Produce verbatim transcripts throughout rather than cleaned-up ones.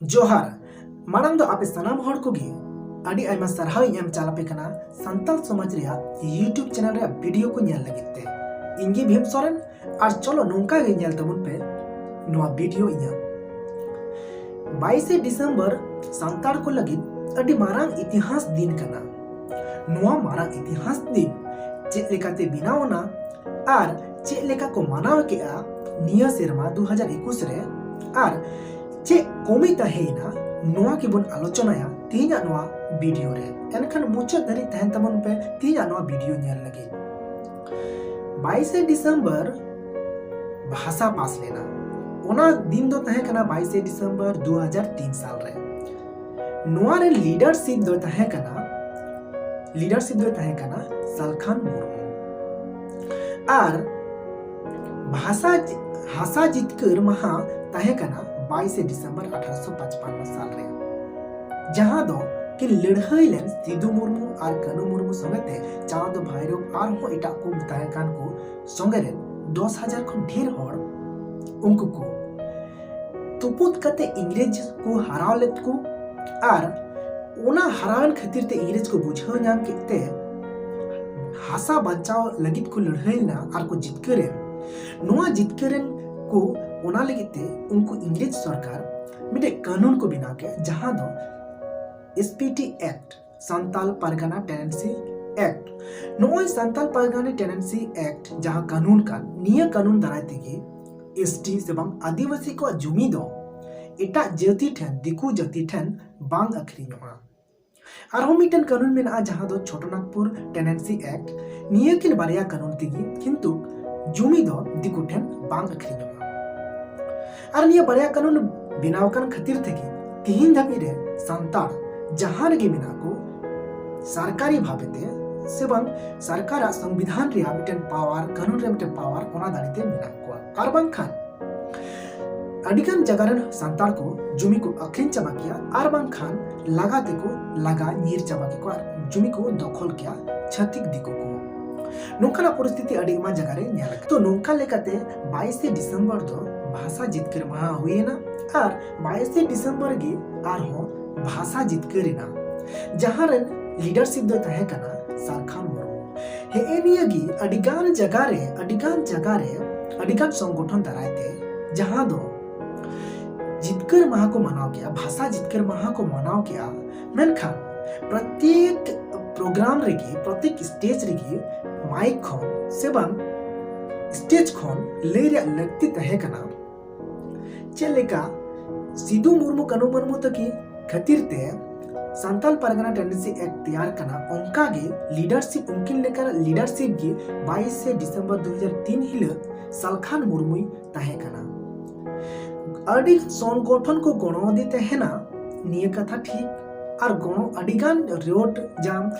ᱡᱚᱦᱟᱨ᱾ ᱢᱟᱲᱟᱝ ᱫᱚ ᱟᱯᱮ ᱥᱟᱱᱟᱢ ᱦᱚᱲ ᱠᱚᱜᱮ ᱟᱹᱰᱤ ᱟᱭᱢᱟ ᱥᱟᱨᱦᱟᱣ ᱤᱧ ᱮᱢ ᱪᱟᱞ ᱟᱯᱮ ᱠᱟᱱᱟ ᱥᱟᱱᱛᱟᱲ ᱥᱚᱢᱟᱡᱽ ᱨᱮᱭᱟᱜ YouTube ᱪᱮᱱᱮᱞ ᱨᱮᱭᱟᱜ ᱵᱷᱤᱰᱤᱭᱳ ᱠᱚ ᱧᱮᱞ ᱞᱟᱹᱜᱤᱫ ᱛᱮ᱾ ᱤᱧ ᱜᱮ ᱵᱷᱤᱢ ᱥᱚᱨᱮᱱ, ᱟᱨ ᱪᱚᱞᱚ ᱱᱚᱝᱠᱟ ᱜᱮ ᱧᱮᱞ ᱛᱟᱵᱚᱱ ᱯᱮ ᱱᱚᱣᱟ ᱵᱷᱤᱰᱤᱭᱳ ᱤᱧᱟᱹᱜ᱾ ᱵᱟᱭᱤᱥᱮ ᱰᱤᱥᱮᱢᱵᱚᱨ ᱥᱟᱱᱛᱟᱲ ᱠᱚ ᱞᱟᱹᱜᱤᱫ ᱟᱹᱰᱤ ᱢᱟᱨᱟᱝ ᱤᱛᱤᱦᱟᱥ ᱫᱤᱱ ᱠᱟᱱᱟ᱾ ᱱᱚᱣᱟ ᱢᱟᱨᱟᱝ ᱤᱛᱤᱦᱟᱥ ᱫᱤᱱ ᱪᱮᱫ ᱞᱮᱠᱟᱛᱮ ᱵᱮᱱᱟᱣ ᱮᱱᱟ ᱟᱨ ᱪᱮᱫ ᱞᱮᱠᱟ ᱠᱚ ᱢᱟᱱᱟᱣ ᱠᱮᱜᱼᱟ ᱱᱤᱭᱟᱹ ᱥᱮᱨᱢᱟ ᱫᱩ ᱦᱟᱡᱟᱨ ᱮᱠᱩᱥ ᱨᱮ, ᱟᱨ ᱪᱮᱫ ᱠᱚᱢᱤ ᱛᱟᱦᱮᱸᱭᱮᱱᱟ, ᱱᱚᱣᱟ ᱜᱮᱵᱚᱱ ᱟᱞᱳᱪᱚᱱᱟᱭᱟ ᱛᱮᱦᱮᱧᱟᱜ ᱱᱚᱣᱟ ᱵᱷᱤᱰᱤᱭᱳ ᱨᱮ᱾ ᱮᱱᱠᱷᱟᱱ ᱢᱩᱪᱟᱹᱫ ᱫᱷᱟᱹᱨᱤᱡ ᱛᱟᱦᱮᱱ ᱛᱟᱵᱚᱱ ᱯᱮ ᱛᱮᱦᱮᱧᱟᱜ ᱱᱚᱣᱟ ᱵᱷᱤᱰᱤᱭᱳ ᱧᱮᱞ ᱞᱟᱹᱜᱤᱫ᱾ ᱵᱟᱭᱤᱥᱮ ᱰᱤᱥᱮᱢᱵᱚᱨ ᱵᱷᱟᱥᱟ ᱯᱟᱥ ᱞᱮᱱᱟ᱾ ᱚᱱᱟ ᱫᱤᱱ ᱫᱚ ᱛᱟᱦᱮᱸ ᱠᱟᱱᱟ ᱵᱟᱭᱤᱥᱮ ᱰᱤᱥᱮᱢᱵᱚᱨ ᱫᱩ ᱦᱟᱡᱟᱨ ᱛᱤᱱ ᱥᱟᱞ ᱨᱮ᱾ ᱱᱚᱣᱟ ᱨᱮᱱ ᱞᱤᱰᱟᱨᱥᱤᱯ ᱫᱚᱭ ᱛᱟᱦᱮᱸ ᱠᱟᱱᱟ, ᱞᱤᱰᱟᱨᱥᱤᱯ ᱫᱚᱭ ᱛᱟᱦᱮᱸ ᱠᱟᱱᱟ ᱥᱟᱞᱠᱷᱟᱱ ᱢᱩᱨᱢᱩ᱾ ᱟᱨ ᱵᱷᱟᱥᱟ ᱡᱤ-, ᱦᱟᱥᱟ ᱡᱤᱛᱠᱟᱹᱨ ᱢᱟᱦᱟ ᱛᱟᱦᱮᱸ ᱠᱟᱱᱟ ᱵᱟᱭᱤᱥᱮ ᱰᱤᱥᱮᱢᱵᱚᱨ ᱟᱴᱷᱟᱨᱚᱥᱚ ᱯᱟᱸᱪᱯᱟᱱᱱᱚ ᱥᱟᱞ ᱨᱮ, ᱡᱟᱦᱟᱸ ᱫᱚ ᱠᱤᱱ ᱞᱟᱹᱲᱦᱟᱹᱭ ᱞᱮᱱ ᱥᱤᱫᱩ ᱢᱩᱨᱢᱩ ᱟᱨ ᱠᱟᱹᱱᱩ ᱢᱩᱨᱢᱩ ᱥᱚᱸᱜᱮ ᱛᱮ ᱪᱟᱸᱫᱽ ᱵᱷᱟᱭᱨᱚᱵ ᱟᱨᱦᱚᱸ ᱮᱴᱟᱜ ᱠᱚ ᱛᱟᱦᱮᱸ ᱠᱟᱱ ᱠᱚ ᱥᱚᱸᱜᱮ ᱨᱮᱱ ᱫᱚᱥ ᱦᱟᱡᱟᱨ ᱠᱷᱚᱱ ᱰᱷᱮᱨ ᱦᱚᱲ, ᱩᱱᱠᱩ ᱠᱚ ᱛᱩᱯᱩᱫ ᱠᱟᱛᱮ ᱤᱝᱨᱮᱡᱽ ᱠᱚ ᱦᱟᱨᱟᱣ ᱞᱮᱫ ᱠᱚ᱾ ᱟᱨ ᱚᱱᱟ ᱦᱟᱨᱟᱣᱮᱱ ᱠᱷᱟᱹᱛᱤᱨ ᱛᱮ ᱤᱝᱨᱮᱡᱽ ᱠᱚ ᱵᱩᱡᱷᱟᱹᱣ ᱧᱟᱢ ᱠᱮᱫ ᱛᱮ ᱦᱟᱥᱟ ᱵᱟᱧᱪᱟᱣ ᱞᱟᱹᱜᱤᱫ ᱠᱚ ᱞᱟᱹᱲᱦᱟᱹᱭ ᱞᱮᱱᱟ ᱟᱨ ᱠᱚ ᱡᱤᱛᱠᱟᱹᱨ ᱮᱱ᱾ ᱱᱚᱣᱟ ᱡᱤᱛᱠᱟᱹᱨ ᱮᱱ ᱠᱚ, ᱚᱱᱟ ᱞᱟᱹᱜᱤᱫ ᱛᱮ ᱩᱱᱠᱩ ᱤᱝᱨᱮᱡᱽ ᱥᱚᱨᱠᱟᱨ ᱢᱤᱫᱴᱮᱡ ᱠᱟᱹᱱᱩᱱ ᱠᱚ ᱵᱮᱱᱟᱣ ᱠᱮᱫᱼᱟ, ᱡᱟᱦᱟᱸ ᱫᱚ S P T Act, Santal Pargana tenancy act. ᱱᱚᱜᱼᱚᱭ ᱥᱟᱱᱛᱟᱞ ᱯᱟᱨᱜᱟᱱᱟ ᱴᱮᱱᱮᱱᱥᱤ ᱮᱠᱴ ᱡᱟᱦᱟᱸ ᱠᱟᱹᱱᱩᱱ ᱠᱟᱱ, ᱱᱤᱭᱟᱹ ᱠᱟᱹᱱᱩᱱ ᱫᱟᱨᱟᱭ ᱛᱮᱜᱮ S T ᱥᱮ ᱵᱟᱝ ᱟᱹᱫᱤᱵᱟᱹᱥᱤ ᱠᱚᱣᱟᱜ ᱡᱩᱢᱤ ᱫᱚ ᱮᱴᱟᱜ ᱡᱟᱹᱛᱤ ᱴᱷᱮᱱ, ᱫᱤᱠᱩ ᱡᱟᱹᱛᱤ ᱴᱷᱮᱱ ᱵᱟᱝ ᱟᱹᱠᱷᱨᱤᱧᱚᱜᱼᱟ᱾ ᱟᱨᱦᱚᱸ ᱢᱤᱫᱴᱮᱱ ᱠᱟᱹᱱᱩᱱ ᱢᱮᱱᱟᱜᱼᱟ, ᱡᱟᱦᱟᱸ ᱫᱚ ᱪᱷᱳᱴᱳ ᱱᱟᱜᱽᱯᱩᱨ ᱴᱮᱱᱮᱱᱥᱤ ᱮᱠᱴ᱾ ᱱᱤᱭᱟᱹ ᱠᱤᱱ ᱵᱟᱨᱭᱟ ᱠᱟᱹᱱᱩᱱ ᱛᱮᱜᱮ ᱠᱤᱱᱛᱩ ᱡᱩᱢᱤ ᱫᱚ ᱫᱤᱠᱩ ᱴᱷᱮᱱ ᱵᱟᱝ ᱟᱹᱠᱷᱨᱤᱧᱚᱜᱼᱟ᱾ ᱟᱨ ᱱᱤᱭᱟᱹ ᱵᱟᱨᱭᱟ ᱠᱟᱹᱱᱩᱱ ᱵᱮᱱᱟᱣ ᱟᱠᱟᱱ ᱠᱷᱟᱹᱛᱤᱨ ᱛᱮᱜᱮ ᱛᱤᱦᱤᱧ ᱫᱷᱟᱹᱵᱤᱡ ᱨᱮ ᱥᱟᱱᱛᱟᱲ ᱡᱟᱦᱟᱸ ᱨᱮᱜᱮ ᱢᱮᱱᱟᱜ ᱠᱚ, ᱥᱚᱨᱠᱟᱨᱤ ᱵᱷᱟᱵᱮ ᱛᱮ ᱥᱮ ᱵᱟᱝ ᱥᱚᱨᱠᱟᱨᱟᱜ ᱥᱚᱝᱵᱤᱫᱷᱟᱱ ᱨᱮᱭᱟᱜ ᱢᱤᱫᱴᱮᱱ ᱯᱟᱣᱟᱨ, ᱠᱟᱹᱱᱩᱱ ᱨᱮ ᱢᱤᱫᱴᱮᱱ ᱯᱟᱣᱟᱨ, ᱚᱱᱟ ᱫᱟᱲᱮ ᱛᱮ ᱢᱮᱱᱟᱜ ᱠᱚᱣᱟ᱾ ᱟᱨ ᱵᱟᱝᱠᱷᱟᱱ ᱟᱹᱰᱤᱜᱟᱱ ᱡᱟᱭᱜᱟ ᱨᱮᱱ ᱥᱟᱱᱛᱟᱲ ᱠᱚ ᱡᱩᱢᱤ ᱠᱚ ᱟᱹᱠᱷᱨᱤᱧ ᱪᱟᱵᱟ ᱠᱮᱭᱟ, ᱟᱨ ᱵᱟᱝᱠᱷᱟᱱ ᱞᱟᱜᱟ ᱛᱮᱠᱚ ᱞᱟᱜᱟ ᱧᱤᱨ ᱪᱟᱵᱟ ᱠᱮᱠᱚᱣᱟ ᱟᱨ ᱡᱩᱢᱤ ᱠᱚ ᱫᱚᱠᱷᱚᱞ ᱠᱮᱭᱟ ᱪᱷᱟᱹᱛᱤᱠ ᱫᱤᱠᱩ ᱠᱚ᱾ ᱱᱚᱝᱠᱟᱱᱟᱜ ᱯᱚᱨᱤᱥᱛᱷᱤᱛᱤ ᱟᱹᱰᱤ ᱟᱭᱢᱟ ᱡᱟᱭᱜᱟ ᱨᱮ ᱧᱮᱞ ᱟᱠᱟᱱᱟ᱾ ᱛᱚ, ᱱᱚᱝᱠᱟ ᱞᱮᱠᱟᱛᱮ ᱵᱟᱭᱤᱥᱮ ᱰᱤᱥᱮᱢᱵᱚᱨ ᱫᱚ ᱵᱷᱟᱥᱟ ᱡᱤᱛᱠᱟᱹᱨ ᱢᱟᱦᱟ ᱦᱩᱭᱮᱱᱟ᱾ ᱟᱨ ᱵᱟᱭᱤᱥᱮ ᱰᱤᱥᱮᱢᱵᱚᱨ ᱜᱮ ᱟᱨᱦᱚᱸ ᱵᱷᱟᱥᱟ ᱡᱤᱛᱠᱟᱹᱨ ᱮᱱᱟ, ᱡᱟᱦᱟᱸ ᱨᱮᱱ ᱞᱤᱰᱟᱨᱥᱤᱯ ᱫᱚᱭ ᱛᱟᱦᱮᱸ ᱠᱟᱱᱟ ᱥᱟᱞᱠᱷᱟᱱ ᱢᱩᱨᱢᱩ᱾ ᱦᱮᱸ, ᱱᱤᱭᱟᱹ ᱜᱮ ᱟᱹᱰᱤᱜᱟᱱ ᱡᱟᱭᱜᱟ ᱨᱮ, ᱟᱹᱰᱤᱜᱟᱱ ᱡᱟᱭᱜᱟ ᱨᱮ, ᱟᱹᱰᱤᱜᱟᱱ ᱥᱚᱝᱜᱚᱴᱷᱚᱱ ᱫᱟᱨᱟᱭ ᱛᱮ ᱡᱟᱦᱟᱸ ᱫᱚ ᱡᱤᱛᱠᱟᱹᱨ ᱢᱟᱦᱟ ᱠᱚ ᱢᱟᱱᱟᱣ ᱠᱮᱜᱼᱟ, ᱵᱷᱟᱥᱟ ᱡᱤᱛᱠᱟᱹᱨ ᱢᱟᱦᱟ ᱠᱚ ᱢᱟᱱᱟᱣ ᱠᱮᱜᱼᱟ, ᱢᱮᱱᱠᱷᱟᱱ ᱯᱨᱚᱛᱮᱠ ᱯᱨᱳᱜᱨᱟᱢ ᱨᱮᱜᱮ, ᱯᱨᱚᱛᱮᱠ ᱥᱴᱮᱡᱽ ᱨᱮᱜᱮ ᱢᱟᱭᱤᱠ ᱠᱷᱚᱱ ᱥᱮ ᱵᱟᱝ ᱥᱴᱮᱡᱽ ᱠᱷᱚᱱ ᱞᱟᱹᱭ ᱨᱮᱭᱟᱜ ᱞᱟᱹᱠᱛᱤ ᱛᱟᱦᱮᱸ ᱠᱟᱱᱟ᱾ ᱪᱮᱫ ᱞᱮᱠᱟ ᱥᱤᱫᱩ ᱢᱩᱨᱢᱩ, ᱠᱟᱹᱱᱩ ᱢᱩᱨᱢᱩ ᱛᱟᱹᱠᱤᱱ ᱠᱷᱟᱹᱛᱤᱨ ᱛᱮ ᱥᱟᱱᱛᱟᱞ ᱯᱟᱨᱜᱟᱱᱟ ᱴᱮᱱᱰᱮᱱᱥᱤ ᱮᱠᱴ ᱛᱮᱭᱟᱨ ᱠᱟᱱᱟ, ᱚᱱᱠᱟ ᱜᱮ ᱞᱤᱰᱟᱨᱥᱤᱯ, ᱩᱱᱠᱤᱱ ᱞᱮᱠᱟᱱᱟᱜ ᱞᱤᱰᱟᱨᱥᱤᱯ ᱜᱮ ᱵᱟᱭᱤᱥᱮ ᱰᱤᱥᱮᱢᱵᱚᱨ ᱫᱩ ᱦᱟᱡᱟᱨ ᱛᱤᱱ ᱦᱤᱞᱳᱜ ᱥᱟᱞᱠᱷᱟᱱ ᱢᱩᱨᱢᱩᱭ ᱛᱟᱦᱮᱸ ᱠᱟᱱᱟ᱾ ᱟᱹᱰᱤ ᱥᱚᱝᱜᱚᱴᱷᱚᱱ ᱠᱚ ᱜᱚᱲᱚ ᱟᱫᱮ ᱛᱟᱦᱮᱱᱟ, ᱱᱤᱭᱟᱹ ᱠᱟᱛᱷᱟ ᱴᱷᱤᱠ, ᱟᱨ ᱜᱚᱲᱚ, ᱟᱹᱰᱤᱜᱟᱱ ᱨᱳᱰ ᱡᱟᱢ,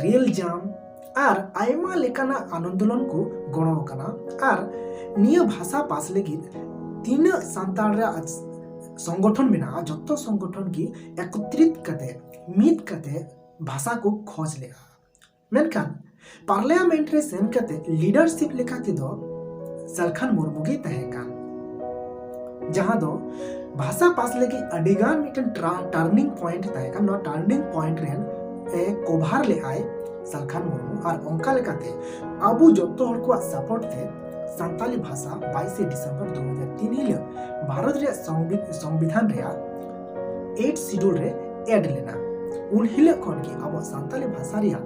ᱨᱮᱞ ᱡᱟᱢ ᱟᱨ ᱟᱭᱢᱟ ᱞᱮᱠᱟᱱᱟᱜ ᱟᱱᱫᱳᱞᱚᱱ ᱠᱚ ᱜᱚᱲᱚ ᱟᱠᱟᱱᱟ᱾ ᱟᱨ ᱱᱤᱭᱟᱹ ᱵᱷᱟᱥᱟ ᱯᱟᱥ ᱞᱟᱹᱜᱤᱫ ᱛᱤᱱᱟᱹᱜ ᱥᱟᱱᱛᱟᱲ ᱨᱮᱭᱟᱜ ᱥᱚᱝᱜᱚᱴᱷᱚᱱ ᱢᱮᱱᱟᱜᱼᱟ, ᱡᱚᱛᱚ ᱥᱚᱝᱜᱚᱴᱷᱚᱱ ᱜᱮ ᱮᱠᱚᱛᱨᱤᱛ ᱠᱟᱛᱮ, ᱢᱤᱫ ᱠᱟᱛᱮ ᱵᱷᱟᱥᱟ ᱠᱚ ᱠᱷᱚᱡᱽ ᱞᱮᱜᱼᱟ᱾ ᱢᱮᱱᱠᱷᱟᱱ ᱯᱟᱨᱞᱟᱢᱮᱱᱴ ᱨᱮ ᱥᱮᱱ ᱠᱟᱛᱮ ᱞᱤᱰᱟᱨᱥᱤᱯ ᱞᱮᱠᱟ ᱛᱮᱫᱚ ᱥᱟᱞᱠᱷᱟᱱ ᱢᱩᱨᱢᱩ ᱜᱮᱭ ᱛᱟᱦᱮᱸ ᱠᱟᱱ, ᱡᱟᱦᱟᱸ ᱫᱚ ᱵᱷᱟᱥᱟ ᱯᱟᱥ ᱞᱟᱹᱜᱤᱫ ᱟᱹᱰᱤᱜᱟᱱ ᱢᱤᱫᱴᱮᱱ ᱴᱨᱟ-, ᱴᱟᱨᱱᱤᱝ ᱯᱚᱭᱮᱱᱴ ᱛᱟᱦᱮᱸ ᱠᱟᱱ᱾ ᱱᱚᱣᱟ ᱴᱟᱨᱱᱤᱝ ᱯᱚᱭᱮᱱᱴ ᱨᱮᱱ ᱮ ᱠᱚᱵᱷᱟᱨ ᱞᱮᱜᱼᱟᱭ ᱥᱟᱞᱠᱷᱟᱱ ᱢᱩᱨᱢᱩ᱾ ᱟᱨ ᱚᱱᱠᱟ ᱞᱮᱠᱟᱛᱮ ᱟᱵᱚ ᱡᱚᱛᱚ ᱦᱚᱲ ᱠᱚᱣᱟᱜ ᱥᱟᱯᱳᱨᱴ ᱛᱮ ᱥᱟᱱᱛᱟᱞᱤ ᱵᱷᱟᱥᱟ ᱵᱟᱭᱤᱥᱮ ᱰᱤᱥᱮᱢᱵᱚᱨ ᱫᱩ ᱦᱟᱡᱟᱨ ᱛᱤᱱ ᱦᱤᱞᱳᱜ ᱵᱷᱟᱨᱚᱛ ᱨᱮᱭᱟᱜ ᱥᱚᱝᱵᱤ-, ᱥᱚᱝᱵᱤᱫᱷᱟᱱ ᱨᱮᱭᱟᱜ ᱮᱭᱤᱴ ᱥᱤᱰᱩᱞ ᱨᱮ ᱮᱰ ᱞᱮᱱᱟ᱾ ᱩᱱ ᱦᱤᱞᱳᱜ ᱠᱷᱚᱱ ᱜᱮ ᱟᱵᱚ ᱥᱟᱱᱛᱟᱞᱤ ᱵᱷᱟᱥᱟ ᱨᱮᱭᱟᱜ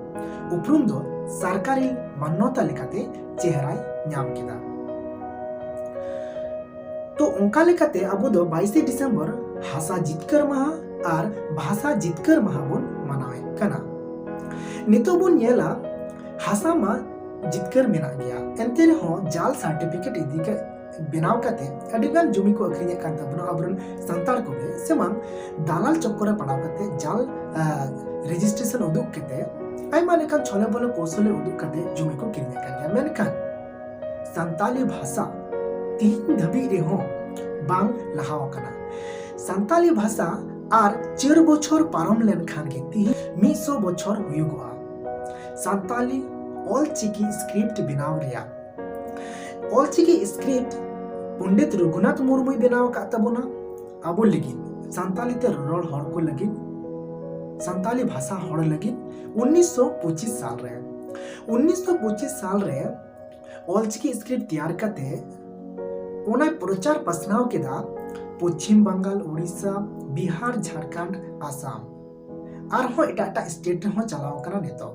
ᱩᱯᱨᱩᱢ ᱫᱚ ᱥᱚᱨᱠᱟᱨᱤ ᱢᱟᱱᱱᱚᱛᱟ ᱞᱮᱠᱟᱛᱮ ᱪᱮᱦᱨᱟᱭ ᱧᱟᱢ ᱠᱮᱫᱟ᱾ ᱛᱚ, ᱚᱱᱠᱟ ᱞᱮᱠᱟᱛᱮ ᱟᱵᱚ ᱫᱚ ᱵᱟᱭᱤᱥᱮ ᱰᱤᱥᱮᱢᱵᱚᱨ ᱦᱟᱥᱟ ᱡᱤᱛᱠᱟᱹᱨ ᱢᱟᱦᱟ ᱟᱨ ᱵᱷᱟᱥᱟ ᱡᱤᱛᱠᱟᱹᱨ ᱢᱟᱦᱟ ᱵᱚᱱ ᱢᱟᱱᱟᱣᱮᱫ ᱠᱟᱱᱟ᱾ ᱱᱤᱛᱚᱜ ᱵᱚᱱ ᱧᱮᱞᱟ, ᱦᱟᱥᱟ ᱢᱟ ᱡᱤᱛᱠᱟᱹᱨ ᱢᱮᱱᱟᱜ ᱜᱮᱭᱟ, ᱮᱱᱛᱮ ᱨᱮᱦᱚᱸ ᱡᱟᱞ ᱥᱟᱨᱴᱤᱯᱷᱤᱠᱮᱴ ᱤᱫᱤ ᱠᱟ-, ᱵᱮᱱᱟᱣ ᱠᱟᱛᱮ ᱟᱹᱰᱤᱜᱟᱱ ᱡᱚᱢᱤ ᱠᱚ ᱟᱹᱠᱷᱨᱤᱧᱮᱫ ᱠᱟᱱ ᱛᱟᱵᱚᱱᱟ ᱟᱵᱚᱨᱮᱱ ᱥᱟᱱᱛᱟᱲ ᱠᱚᱜᱮ, ᱥᱮ ᱵᱟᱝ ᱫᱟᱞᱟᱞ ᱪᱚᱠᱠᱚᱨ ᱨᱮ ᱯᱟᱲᱟᱣ ᱠᱟᱛᱮ ᱡᱟᱞ, ᱟ, ᱨᱮᱡᱤᱥᱴᱨᱮᱥᱚᱱ ᱩᱫᱩᱜ ᱠᱟᱛᱮ ᱟᱭᱢᱟ ᱞᱮᱠᱟᱱ ᱪᱷᱚᱞᱮ ᱵᱚᱞᱮ ᱠᱚᱣᱥᱚᱞᱮ ᱩᱫᱩᱜ ᱠᱟᱛᱮ ᱡᱚᱢᱤ ᱠᱚ ᱠᱤᱨᱤᱧᱮᱫ ᱠᱟᱱ ᱜᱮᱭᱟ᱾ ᱢᱮᱱᱠᱷᱟᱱ ᱥᱟᱱᱛᱟᱞᱤ ᱵᱷᱟᱥᱟ ᱛᱤᱦᱤᱧ ᱫᱷᱟᱹᱵᱤᱡ ᱨᱮᱦᱚᱸ ᱵᱟᱝ ᱞᱟᱦᱟᱣ ᱟᱠᱟᱱᱟ᱾ ᱥᱟᱱᱛᱟᱞᱤ ᱵᱷᱟᱥᱟ ᱟᱨ ᱪᱟᱹᱨ ᱵᱚᱪᱷᱚᱨ ᱯᱟᱨᱚᱢ ᱞᱮᱱᱠᱷᱟᱱ ᱜᱮ ᱛᱤᱦᱤᱧ ᱢᱤᱫ ᱥᱚ ᱵᱚᱪᱷᱚᱨ ᱦᱩᱭᱩᱜᱚᱜᱼᱟ᱾ ᱥᱟᱱᱛᱟᱞᱤ ᱚᱞ ᱪᱤᱠᱤ ᱥᱠᱨᱤᱯᱴ ᱵᱮᱱᱟᱣ ᱨᱮᱭᱟᱜ, ᱚᱞ ᱪᱤᱠᱤ ᱥᱠᱨᱤᱯᱴ ᱯᱚᱱᱰᱤᱛ ᱨᱚᱜᱷᱩᱱᱟᱛᱷ ᱢᱩᱨᱢᱩᱭ ᱵᱮᱱᱟᱣ ᱟᱠᱟᱫ ᱛᱟᱵᱚᱱᱟ᱾ ᱟᱵᱚ ᱞᱟᱹᱜᱤᱫ, ᱥᱟᱱᱛᱟᱞᱤ ᱛᱮ ᱨᱚᱨᱚᱲ ᱦᱚᱲ ᱠᱚ ᱞᱟᱹᱜᱤᱫ, ᱥᱟᱱᱛᱟᱞᱤ ᱵᱷᱟᱥᱟ ᱦᱚᱲ ᱞᱟᱹᱜᱤᱫ ᱩᱱᱤᱥᱥᱚ ᱯᱚᱸᱪᱤᱥ ᱥᱟᱞ ᱨᱮ, ᱩᱱᱤᱥᱥᱚ ᱯᱚᱸᱪᱤᱥ ᱥᱟᱞ ᱨᱮ ᱚᱞᱪᱤᱠᱤ ᱥᱠᱨᱤᱯᱴ ᱛᱮᱭᱟᱨ ᱠᱟᱛᱮ ᱚᱱᱟᱭ ᱯᱨᱚᱪᱟᱨ ᱯᱟᱥᱱᱟᱣ ᱠᱮᱫᱟ ᱯᱚᱪᱷᱤᱢ ᱵᱟᱝᱜᱟᱞ, ᱩᱲᱤᱥᱥᱟ, ᱵᱤᱦᱟᱨ, ᱡᱷᱟᱲᱠᱷᱚᱸᱰ, ᱟᱥᱟᱢ, ᱟᱨᱦᱚᱸ ᱮᱴᱟᱜ ᱮᱴᱟᱜ ᱥᱴᱮᱴ ᱨᱮᱦᱚᱸ ᱪᱟᱞᱟᱣ ᱟᱠᱟᱱᱟ ᱱᱤᱛᱚᱜ᱾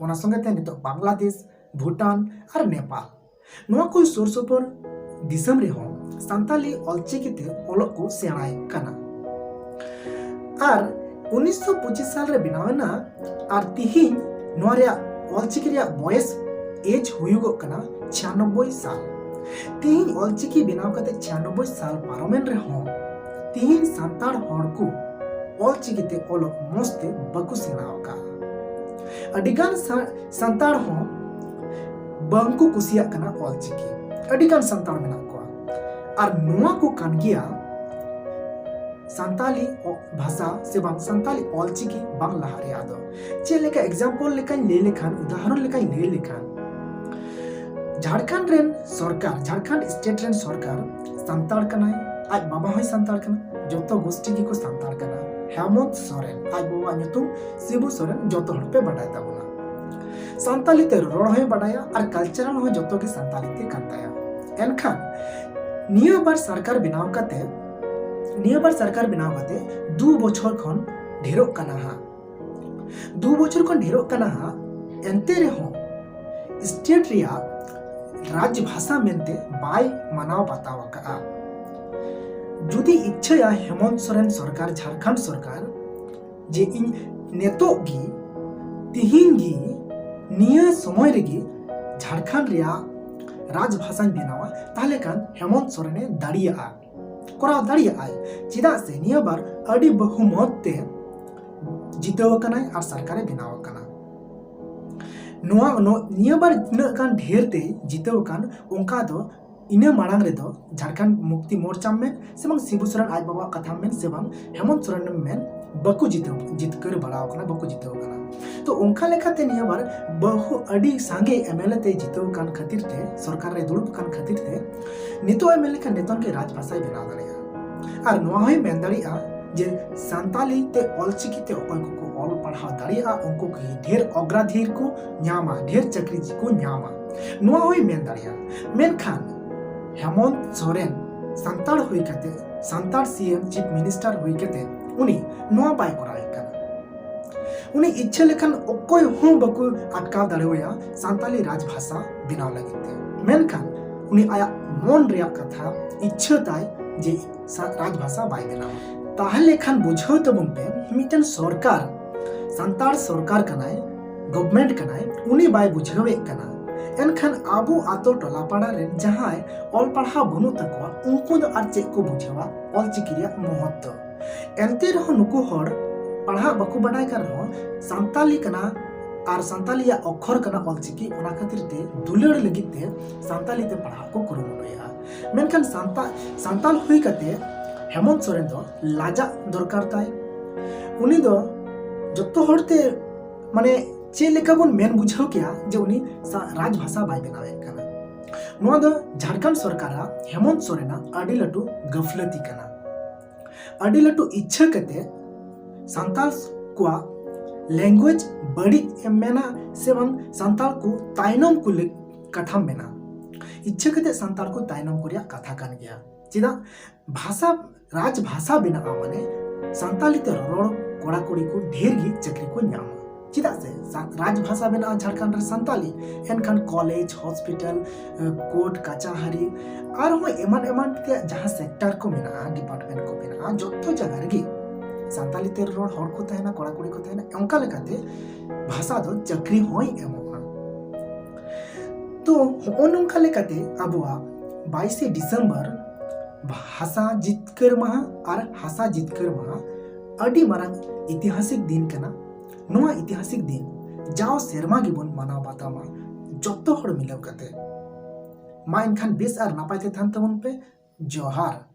ᱚᱱᱟ ᱥᱚᱸᱜᱮ ᱛᱮ ᱱᱤᱛᱚᱜ ᱵᱟᱝᱞᱟᱫᱮᱥ, ᱵᱷᱩᱴᱟᱱ ᱟᱨ ᱱᱮᱯᱟᱞ, ᱱᱚᱣᱟ ᱠᱚ ᱥᱩᱨ ᱥᱩᱯᱩᱨ ᱫᱤᱥᱚᱢ ᱨᱮᱦᱚᱸ ᱥᱟᱱᱛᱟᱞᱤ ᱚᱞᱪᱤᱠᱤ ᱛᱮ ᱚᱞᱚᱜ ᱠᱚ ᱥᱮᱬᱟᱭᱮᱫ ᱠᱟᱱᱟ᱾ ᱟᱨ ᱩᱱᱤᱥᱥᱚ ᱯᱚᱸᱪᱤᱥ ᱥᱟᱞ ᱨᱮ ᱵᱮᱱᱟᱣ ᱮᱱᱟ, ᱟᱨ ᱛᱤᱦᱤᱧ ᱱᱚᱣᱟ ᱨᱮᱭᱟᱜ ᱚᱞᱪᱤᱠᱤ ᱨᱮᱭᱟᱜ ᱵᱚᱭᱮᱥ, ᱮᱡᱽ, ᱦᱩᱭᱩᱜᱚᱜ ᱠᱟᱱᱟ ᱪᱷᱤᱭᱟᱱᱚᱵᱵᱳᱭ ᱥᱟᱞ᱾ ᱛᱤᱦᱤᱧ ᱚᱞᱪᱤᱠᱤ ᱵᱮᱱᱟᱣ ᱠᱟᱛᱮ ᱪᱷᱤᱭᱟᱱᱚᱵᱵᱳᱭ ᱥᱟᱞ ᱯᱟᱨᱚᱢᱮᱱ ᱨᱮᱦᱚᱸ ᱛᱤᱦᱤᱧ ᱥᱟᱱᱛᱟᱲ ᱦᱚᱲ ᱠᱚ ᱚᱞᱪᱤᱠᱤ ᱛᱮ ᱚᱞᱚᱜ ᱢᱚᱸᱡᱽ ᱛᱮ ᱵᱟᱠᱚ ᱥᱮᱬᱟ ᱟᱠᱟᱫᱼᱟ᱾ ᱟᱹᱰᱤᱜᱟᱱ ᱥᱟ-, ᱥᱟᱱᱛᱟᱲ ᱦᱚᱸ ᱵᱟᱝᱠᱚ ᱠᱩᱥᱤᱭᱟᱜ ᱠᱟᱱᱟ ᱚᱞᱪᱤᱠᱤ᱾ ᱟᱹᱰᱤᱜᱟᱱ ᱥᱟᱱᱛᱟᱲ ᱢᱮᱱᱟᱜ ᱠᱚᱣᱟ᱾ ᱟᱨ ᱱᱚᱣᱟ ᱠᱚ ᱠᱟᱱ ᱜᱮᱭᱟ ᱥᱟᱱᱛᱟᱞᱤ ᱚ-, ᱵᱷᱟᱥᱟ ᱥᱮ ᱵᱟᱝ ᱥᱟᱱᱛᱟᱞᱤ ᱚᱞᱪᱤᱠᱤ ᱵᱟᱝ ᱞᱟᱦᱟ ᱨᱮᱭᱟᱜ ᱫᱚ᱾ ᱪᱮᱫ ᱞᱮᱠᱟ example ᱞᱮᱠᱟᱧ ᱞᱟᱹᱭ ᱞᱮᱠᱷᱟᱱ, ᱩᱫᱟᱦᱚᱨᱚᱱ ᱞᱮᱠᱟᱧ ᱞᱟᱹᱭ ᱞᱮᱠᱷᱟᱱ, ᱡᱷᱟᱲᱠᱷᱚᱸᱰ ᱨᱮᱱ ᱥᱚᱨᱠᱟᱨ, ᱡᱷᱟᱲᱠᱷᱚᱸᱰ ᱥᱴᱮᱴ ᱨᱮᱱ ᱥᱚᱨᱠᱟᱨ ᱥᱟᱱᱛᱟᱲ ᱠᱟᱱᱟᱭ, ᱟᱡ ᱵᱟᱵᱟ ᱦᱚᱸᱭ ᱥᱟᱱᱛᱟᱲ ᱠᱟᱱᱟ, ᱡᱚᱛᱚ ᱜᱳᱥᱴᱤ ᱜᱮᱠᱚ ᱥᱟᱱᱛᱟᱲ ᱠᱟᱱᱟ᱾ ᱦᱮᱢᱚᱱᱛ ᱥᱚᱨᱮᱱ, ᱟᱡ ᱵᱟᱵᱟᱣᱟᱜ ᱧᱩᱛᱩᱢ ᱥᱤᱵᱩ ᱥᱚᱨᱮᱱ, ᱡᱚᱛᱚ ᱦᱚᱲ ᱯᱮ ᱵᱟᱰᱟᱭ ᱛᱟᱵᱚᱱᱟ᱾ ᱥᱟᱱᱛᱟᱞᱤ ᱛᱮ ᱨᱚᱲ ᱦᱚᱸᱭ ᱵᱟᱰᱟᱭᱟ ᱟᱨ cultural ᱦᱚᱸ ᱡᱚᱛᱚ ᱜᱮ ᱥᱟᱱᱛᱟᱞᱤ ᱛᱮ ᱠᱟᱱ ᱛᱟᱭᱟ᱾ ᱮᱱᱠᱷᱟᱱ ᱱᱤᱭᱟᱹ ᱵᱟᱨ ᱥᱚᱨᱠᱟᱨ ᱵᱮᱱᱟᱣ ᱠᱟᱛᱮ, ᱱᱤᱭᱟᱹ ᱵᱟᱨ ᱥᱚᱨᱠᱟᱨ ᱵᱮᱱᱟᱣ ᱠᱟᱛᱮ ᱫᱩ ᱵᱚᱪᱷᱚᱨ ᱠᱷᱚᱱ ᱰᱷᱮᱨᱚᱜ ᱠᱟᱱᱟ ᱦᱟᱸᱜ᱾ ᱫᱩ ᱵᱚᱪᱷᱚᱨ ᱠᱷᱚᱱ ᱰᱷᱮᱨᱚᱜ ᱠᱟᱱᱟ ᱦᱟᱸᱜ, ᱮᱱᱛᱮ ᱨᱮᱦᱚᱸ ᱥᱴᱮᱴ ᱨᱮᱭᱟᱜ ᱨᱟᱡᱽ ᱵᱷᱟᱥᱟ ᱢᱮᱱᱛᱮ ᱵᱟᱭ ᱢᱟᱱᱟᱣ ᱵᱟᱛᱟᱣ ᱟᱠᱟᱫᱼᱟ᱾ ᱡᱩᱫᱤ ᱤᱪᱪᱷᱟᱹᱭᱟ ᱦᱮᱢᱚᱱᱛ ᱥᱚᱨᱮᱱ ᱥᱚᱨᱠᱟᱨ, ᱡᱷᱟᱲᱠᱷᱚᱸᱰ ᱥᱚᱨᱠᱟᱨ, ᱡᱮ ᱤᱧ ᱱᱤᱛᱚᱜ ᱜᱮ, ᱛᱤᱦᱤᱧ ᱜᱮ, ᱱᱤᱭᱟᱹ ᱥᱚᱢᱚᱭ ᱨᱮᱜᱮ ᱡᱷᱟᱲᱠᱷᱚᱸᱰ ᱨᱮᱭᱟᱜ ᱨᱟᱡᱽ ᱵᱷᱟᱥᱟᱧ ᱵᱮᱱᱟᱣᱟ, ᱛᱟᱦᱞᱮ ᱠᱷᱟᱱ ᱦᱮᱢᱚᱱᱛ ᱥᱚᱨᱮᱱᱮ ᱫᱟᱲᱮᱭᱟᱜᱼᱟ, ᱠᱚᱨᱟᱣ ᱫᱟᱲᱮᱭᱟᱜᱼᱟᱭ᱾ ᱪᱮᱫᱟᱜ ᱥᱮ ᱱᱤᱭᱟᱹ ᱵᱟᱨ ᱟᱹᱰᱤ ᱵᱚᱦᱩᱢᱚᱛ ᱛᱮ ᱡᱤᱛᱟᱹᱣ ᱟᱠᱟᱱᱟᱭ ᱟᱨ ᱥᱚᱨᱠᱟᱨᱮ ᱵᱮᱱᱟᱣ ᱟᱠᱟᱱᱟ᱾ ᱱᱚᱣᱟ, ᱱᱚ-, ᱱᱤᱭᱟᱹ ᱵᱟᱨ ᱛᱤᱱᱟᱹᱜ ᱜᱟᱱ ᱰᱷᱮᱨ ᱛᱮ ᱡᱤᱛᱟᱹᱣ ᱟᱠᱟᱱ, ᱚᱱᱠᱟ ᱫᱚ ᱤᱱᱟᱹ ᱢᱟᱲᱟᱝ ᱨᱮᱫᱚ ᱡᱷᱟᱲᱠᱷᱚᱸᱰ ᱢᱩᱠᱛᱤ ᱢᱳᱨᱪᱟᱢ ᱢᱮᱱ ᱥᱮ ᱵᱟᱝ ᱥᱤᱵᱩ ᱥᱚᱨᱮᱱ ᱟᱡ ᱵᱟᱵᱟᱣᱟᱜ ᱠᱟᱛᱷᱟᱢ ᱢᱮᱱ ᱥᱮ ᱵᱟᱝ ᱦᱮᱢᱚᱱᱛ ᱥᱚᱨᱮᱱᱮᱢ ᱢᱮᱱ, ᱵᱟᱠᱚ ᱡᱤᱛᱟᱹᱣ, ᱡᱤᱛᱠᱟᱹᱨ ᱵᱟᱲᱟᱣ ᱟᱠᱟᱱᱟ, ᱵᱟᱠᱚ ᱡᱤᱛᱟᱹᱣ ᱟᱠᱟᱱᱟ᱾ ᱛᱚ ᱚᱱᱠᱟ ᱞᱮᱠᱟᱛᱮ ᱱᱤᱭᱟᱹ ᱵᱟᱨ ᱵᱟᱹᱦᱩ ᱟᱹᱰᱤ ᱥᱟᱸᱜᱮ ᱮᱢ ᱮᱞ ᱮ ᱛᱮ ᱡᱤᱛᱟᱹᱣ ᱟᱠᱟᱱ ᱠᱷᱟᱹᱛᱤᱨ ᱛᱮ, ᱥᱚᱨᱠᱟᱨ ᱨᱮ ᱫᱩᱲᱩᱵ ᱟᱠᱟᱱ ᱠᱷᱟᱹᱛᱤᱨ ᱛᱮ, ᱱᱤᱛᱚᱜ ᱮᱢ ᱢᱮᱱ ᱞᱮᱠᱷᱟᱱ ᱱᱤᱛᱚᱝ ᱜᱮ ᱨᱟᱡᱽ ᱵᱷᱟᱥᱟᱭ ᱵᱮᱱᱟᱣ ᱫᱟᱲᱮᱭᱟᱜᱼᱟ᱾ ᱟᱨ ᱱᱚᱣᱟ ᱦᱚᱸᱭ ᱢᱮᱱ ᱫᱟᱲᱮᱭᱟᱜᱼᱟ ᱡᱮ ᱥᱟᱱᱛᱟᱞᱤ ᱛᱮ ᱚᱞᱪᱤᱠᱤ ᱛᱮ ᱚᱠᱚᱭ ᱠᱚᱠᱚ ᱚᱞ ᱯᱟᱲᱦᱟᱣ ᱫᱟᱲᱮᱭᱟᱜᱼᱟ, ᱩᱱᱠᱩ ᱜᱮ ᱰᱷᱮᱨ ᱚᱜᱽᱨᱟᱫᱷᱤᱨ ᱠᱚ ᱧᱟᱢᱟ, ᱰᱷᱮᱨ ᱪᱟᱹᱠᱨᱤ ᱠᱚ ᱧᱟᱢᱟ᱾ ᱱᱚᱣᱟ ᱦᱚᱸᱭ ᱢᱮᱱ ᱫᱟᱲᱮᱭᱟᱜᱼᱟ᱾ ᱢᱮᱱᱠᱷᱟᱱ ᱦᱮᱢᱚᱱᱛ ᱥᱚᱨᱮᱱ ᱥᱟᱱᱛᱟᱲ ᱦᱩᱭ ᱠᱟᱛᱮ, ᱥᱟᱱᱛᱟᱲ ᱥᱤ ᱮᱢ, ᱪᱤᱯ ᱢᱤᱱᱤᱥᱴᱟᱨ ᱦᱩᱭ ᱠᱟᱛᱮ ᱩᱱᱤ ᱱᱚᱣᱟ ᱵᱟᱭ ᱠᱚᱨᱟᱣᱮᱫ ᱠᱟᱱᱟ᱾ ᱩᱱᱤ ᱤᱪᱪᱷᱟᱹ ᱞᱮᱠᱷᱟᱱ ᱚᱠᱚᱭ ᱦᱚᱸ ᱵᱟᱠᱚ ᱟᱴᱠᱟᱣ ᱫᱟᱲᱮᱣᱟᱭᱟ ᱥᱟᱱᱛᱟᱞᱤ ᱨᱟᱡᱽ ᱵᱷᱟᱥᱟ ᱵᱮᱱᱟᱣ ᱞᱟᱹᱜᱤᱫ ᱛᱮ᱾ ᱢᱮᱱᱠᱷᱟᱱ ᱩᱱᱤ ᱟᱭᱟᱜ ᱢᱚᱱ ᱨᱮᱭᱟᱜ ᱠᱟᱛᱷᱟ, ᱤᱪᱪᱷᱟᱹ ᱛᱟᱭ ᱡᱮ ᱥᱟ-, ᱨᱟᱡᱽ ᱵᱷᱟᱥᱟ ᱵᱟᱭ ᱵᱮᱱᱟᱣᱟ᱾ ᱛᱟᱦᱞᱮ ᱠᱷᱟᱱ ᱵᱩᱡᱷᱟᱹᱣ ᱛᱟᱵᱚᱱ ᱯᱮ, ᱢᱤᱫᱴᱮᱱ ᱥᱚᱨᱠᱟᱨ, ᱥᱟᱱᱛᱟᱲ ᱥᱚᱨᱠᱟᱨ ᱠᱟᱱᱟᱭ, ᱜᱚᱵᱷᱢᱮᱱᱴ ᱠᱟᱱᱟᱭ, ᱩᱱᱤ ᱵᱟᱭ ᱵᱩᱡᱷᱟᱹᱣᱮᱫ ᱠᱟᱱᱟ᱾ ᱮᱱᱠᱷᱟᱱ ᱟᱵᱚ ᱟᱛᱳ ᱴᱚᱞᱟ ᱯᱟᱲᱟ ᱨᱮᱱ ᱡᱟᱦᱟᱸᱭ ᱚᱞ ᱯᱟᱲᱦᱟᱣ ᱵᱟᱹᱱᱩᱜ ᱛᱟᱠᱚᱣᱟ, ᱩᱱᱠᱩ ᱫᱚ ᱟᱨ ᱪᱮᱫ ᱠᱚ ᱵᱩᱡᱷᱟᱹᱣᱟ ᱚᱞᱪᱤᱠᱤ ᱨᱮᱭᱟᱜ ᱢᱚᱦᱚᱛ ᱫᱚ? ᱮᱱᱛᱮ ᱨᱮᱦᱚᱸ ᱱᱩᱠᱩ ᱦᱚᱲ ᱯᱟᱲᱦᱟᱜ ᱵᱟᱠᱚ ᱵᱟᱰᱟᱭ ᱠᱟᱱ ᱨᱮᱦᱚᱸ, ᱥᱟᱱᱛᱟᱞᱤ ᱠᱟᱱᱟ ᱟᱨ ᱥᱟᱱᱛᱟᱞᱤᱭᱟᱜ ᱚᱠᱠᱷᱚᱨ ᱠᱟᱱᱟ ᱚᱞᱪᱤᱠᱤ, ᱚᱱᱟ ᱠᱷᱟᱹᱛᱤᱨ ᱛᱮ ᱫᱩᱞᱟᱹᱲ ᱞᱟᱹᱜᱤᱫ ᱛᱮ ᱥᱟᱱᱛᱟᱞᱤ ᱛᱮ ᱯᱟᱲᱦᱟᱜ ᱠᱚ ᱠᱩᱨᱩᱢᱩᱴᱩᱭᱮᱫᱼᱟ᱾ ᱢᱮᱱᱠᱷᱟᱱ ᱥᱟᱱᱛᱟ-, ᱥᱟᱱᱛᱟᱞ ᱦᱩᱭ ᱠᱟᱛᱮ ᱦᱮᱢᱚᱱᱛ ᱥᱚᱨᱮᱱ ᱫᱚ ᱞᱟᱡᱟᱜ ᱫᱚᱨᱠᱟᱨ ᱛᱟᱭ᱾ ᱩᱱᱤ ᱫᱚ ᱡᱚᱛᱚ ᱦᱚᱲ ᱛᱮ, ᱢᱟᱱᱮ, ᱪᱮᱫ ᱞᱮᱠᱟ ᱵᱚᱱ ᱢᱮᱱ ᱵᱩᱡᱷᱟᱹᱣ ᱠᱮᱭᱟ ᱡᱮ ᱩᱱᱤ ᱥᱟ-, ᱨᱟᱡᱽ ᱵᱷᱟᱥᱟ ᱵᱟᱭ ᱵᱮᱱᱟᱣᱮᱫ ᱠᱟᱱᱟ? ᱱᱚᱣᱟ ᱫᱚ ᱡᱷᱟᱲᱠᱷᱚᱸᱰ ᱥᱚᱨᱠᱟᱨᱟᱜ ᱦᱮᱢᱚᱱᱛ ᱥᱚᱨᱮᱱᱟᱜ ᱟᱹᱰᱤ ᱞᱟᱹᱴᱩ ᱜᱟᱹᱯᱷᱞᱟᱹᱛᱤ ᱠᱟᱱᱟ᱾ ᱟᱹᱰᱤ ᱞᱟᱹᱴᱩ ᱤᱪᱪᱷᱟᱹ ᱠᱟᱛᱮ ᱥᱟᱱᱛᱟᱲ ᱠᱚᱣᱟᱜ ᱞᱮᱝᱜᱩᱭᱮᱡᱽ ᱵᱟᱹᱲᱤᱡ ᱮᱢ ᱢᱮᱱᱟ ᱥᱮ ᱵᱟᱝ, ᱥᱟᱱᱛᱟᱲ ᱠᱚ ᱛᱟᱭᱱᱚᱢ ᱠᱚ ᱞᱟᱹᱜᱤᱫ ᱠᱟᱛᱷᱟᱢ ᱢᱮᱱᱟ᱾ ᱤᱪᱪᱷᱟᱹ ᱠᱟᱛᱮ ᱥᱟᱱᱛᱟᱲ ᱠᱚ ᱛᱟᱭᱱᱚᱢ ᱠᱚ ᱨᱮᱭᱟᱜ ᱠᱟᱛᱷᱟ ᱠᱟᱱ ᱜᱮᱭᱟ᱾ ᱪᱮᱫᱟᱜ? ᱵᱷᱟᱥᱟ, ᱨᱟᱡᱽ ᱵᱷᱟᱥᱟ ᱵᱮᱱᱟᱜᱼᱟ, ᱢᱟᱱᱮ ᱥᱟᱱᱛᱟᱞᱤ ᱛᱮ ᱨᱚᱨᱚᱲ ᱠᱚᱲᱟ ᱠᱩᱲᱤ ᱠᱚ ᱰᱷᱮᱨ ᱜᱮ ᱪᱟᱹᱠᱨᱤ ᱠᱚ ᱧᱟᱢᱟ᱾ ᱪᱮᱫᱟᱜ ᱥᱮ ᱥᱟ-, ᱨᱟᱡᱽ ᱵᱷᱟᱥᱟ ᱵᱮᱱᱟᱜᱼᱟ ᱡᱷᱟᱲᱠᱷᱚᱸᱰ ᱨᱮ ᱥᱟᱱᱛᱟᱞᱤ, ᱮᱱᱠᱷᱟᱱ ᱠᱚᱞᱮᱡᱽ, ᱦᱚᱥᱯᱤᱴᱟᱞ, ᱠᱳᱨᱴ ᱠᱟᱪᱟᱦᱟᱨᱤ, ᱟᱨᱦᱚᱸ ᱮᱢᱟᱱ ᱮᱢᱟᱱ ᱛᱮᱭᱟᱜ ᱡᱟᱦᱟᱸ ᱥᱮᱠᱴᱟᱨ ᱠᱚ ᱢᱮᱱᱟᱜᱼᱟ, ᱰᱤᱯᱟᱨᱴᱢᱮᱱᱴ ᱠᱚ ᱢᱮᱱᱟᱜᱼᱟ, ᱡᱚᱛᱚ ᱡᱟᱭᱜᱟ ᱨᱮᱜᱮ ᱥᱟᱱᱛᱟᱞᱤ ᱛᱮ ᱨᱚᱲ ᱦᱚᱲ ᱠᱚ ᱛᱟᱦᱮᱱᱟ, ᱠᱚᱲᱟ ᱠᱩᱲᱤ ᱠᱚ ᱛᱟᱦᱮᱱᱟ᱾ ᱚᱱᱠᱟ ᱞᱮᱠᱟᱛᱮ ᱵᱷᱟᱥᱟ ᱫᱚ ᱪᱟᱹᱠᱨᱤ ᱦᱚᱸᱭ ᱮᱢᱚᱜᱼᱟ᱾ ᱛᱚ, ᱦᱚᱸᱜᱼᱚ ᱱᱚᱝᱠᱟ ᱞᱮᱠᱟᱛᱮ ᱟᱵᱚᱣᱟᱜ ᱵᱟᱭᱤᱥᱮ ᱰᱤᱥᱮᱢᱵᱚᱨ ᱵᱷᱟᱥᱟ ᱡᱤᱛᱠᱟᱹᱨ ᱢᱟᱦᱟ ᱟᱨ ᱦᱟᱥᱟ ᱡᱤᱛᱠᱟᱹᱨ ᱢᱟᱦᱟ ᱟᱹᱰᱤ ᱢᱟᱨᱟᱝ ᱤᱛᱤᱦᱟᱥᱤᱠ ᱫᱤᱱ ᱠᱟᱱᱟ᱾ ᱱᱚᱣᱟ ᱤᱛᱤᱦᱟᱥᱤᱠ ᱫᱤᱱ ᱡᱟᱣ ᱥᱮᱨᱢᱟ ᱜᱮᱵᱚᱱ ᱢᱟᱱᱟᱣ ᱵᱟᱛᱟᱣᱟ ᱡᱚᱛᱚ ᱦᱚᱲ ᱢᱤᱞᱟᱹᱣ ᱠᱟᱛᱮ᱾ ᱢᱟ ᱮᱱᱠᱷᱟᱱ ᱵᱮᱥ ᱟᱨ ᱱᱟᱯᱟᱭ ᱛᱮ ᱛᱟᱦᱮᱱ ᱛᱟᱵᱚᱱ ᱯᱮ᱾ ᱡᱚᱦᱟᱨ᱾